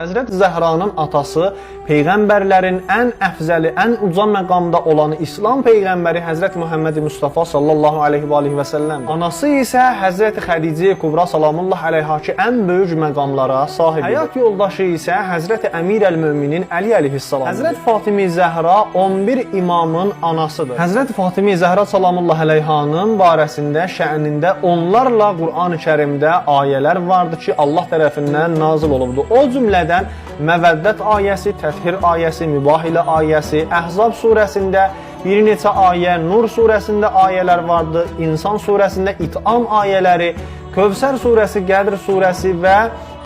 Həzrət Zəhranın atası peyğəmbərlərin ən əfzəli, ən uca məqamda olanı İslam peyğəmbəri Həzrət Muhammed Mustafa sallallahu əleyhi və alihi və səlləm. Anası isə Həzrət Xədicə Kübra salamullah əleyha ki, ən böyük məqamlara sahib idi. Həyat yoldaşı isə Həzrət Əmir əl-Möminin Əli əleyhissalam. Həzrət Fatimə Zəhra 11 imamın anasıdır. Həzrət Fatimə Zəhra salamullah əleyhanın barəsində, şənində onlarla Qurani-Kərimdə ayələr vardı ki, Allah tərəfindən nazil olubdu. O cümlədən Məvəddət ayəsi, Təthir ayəsi, Mübahilə ayəsi, Əhzab surəsində bir neçə ayə, Nur surəsində ayələr vardı, İnsan surəsində İtam ayələri, Kövsər surəsi, Qədr surəsi və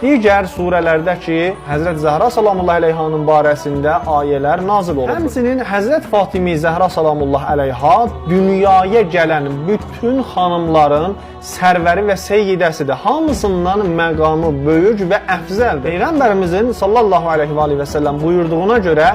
digər surələrdə ki, Həzrət Zəhra salamullah əleyhanın barəsində ayələr nazil olub. Həmçinin Həzrət Fatimə Zəhra salamullah əleyha dünyaya gələn bütün xanımların sərvəri və seyyidəsidir. Hamısından məqamı böyük və əfzəldir. Peyğəmbərimizin sallallahu əleyhi və alihi və səlləm buyurduğuna görə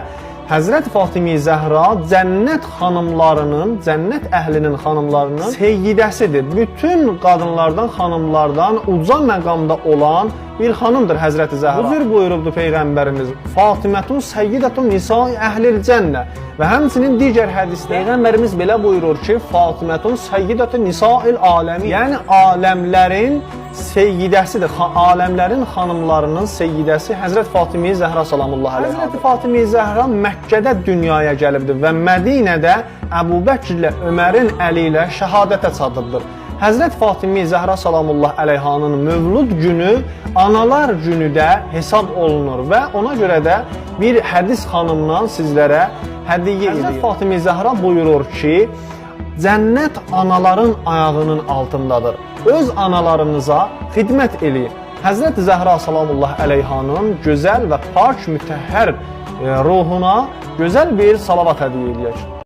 Həzrət Fatimə Zəhra cənnət xanımlarının, cənnət əhlinin xanımlarının seyyidəsidir. Bütün qadınlardan, xanımlardan uca məqamda olan bir xanımdır Həzrəti Zəhra. Bu cür buyurubdu Peyğəmbərimiz: "Fatimətun səyyidətun nisai əhlil cənnə." Və həmçinin digər hədisdə Peyğəmbərimiz belə buyurur ki, Fatimətun səyyidətun nisail aləmin, yəni aləmlərin seyyidəsidir. Aləmlərin xanımlarının seyyidəsi Həzrət Fatimə Zəhra salamullah əleyha. Həzrət Fatimə Zəhra Məkkədə dünyaya gəlibdir və Mədinədə Əbu Bəkr ilə Ömərin əli ilə şəhadətə çatıbdır. Həzrət Fatimə Zəhra salamullah əleyhanın mövlud günü analar günü də hesab olunur və ona görə də bir hədis xanımdan sizlərə hədiyyə edir. Həzrət Fatimə Zəhra buyurur ki, cənnət anaların ayağının altındadır. Öz analarınıza xidmət eləyin. Həzrət Zəhra salamullah əleyhanın gözəl və pak mütəhhər ruhuna gözəl bir salavat hədiyyə eləyək.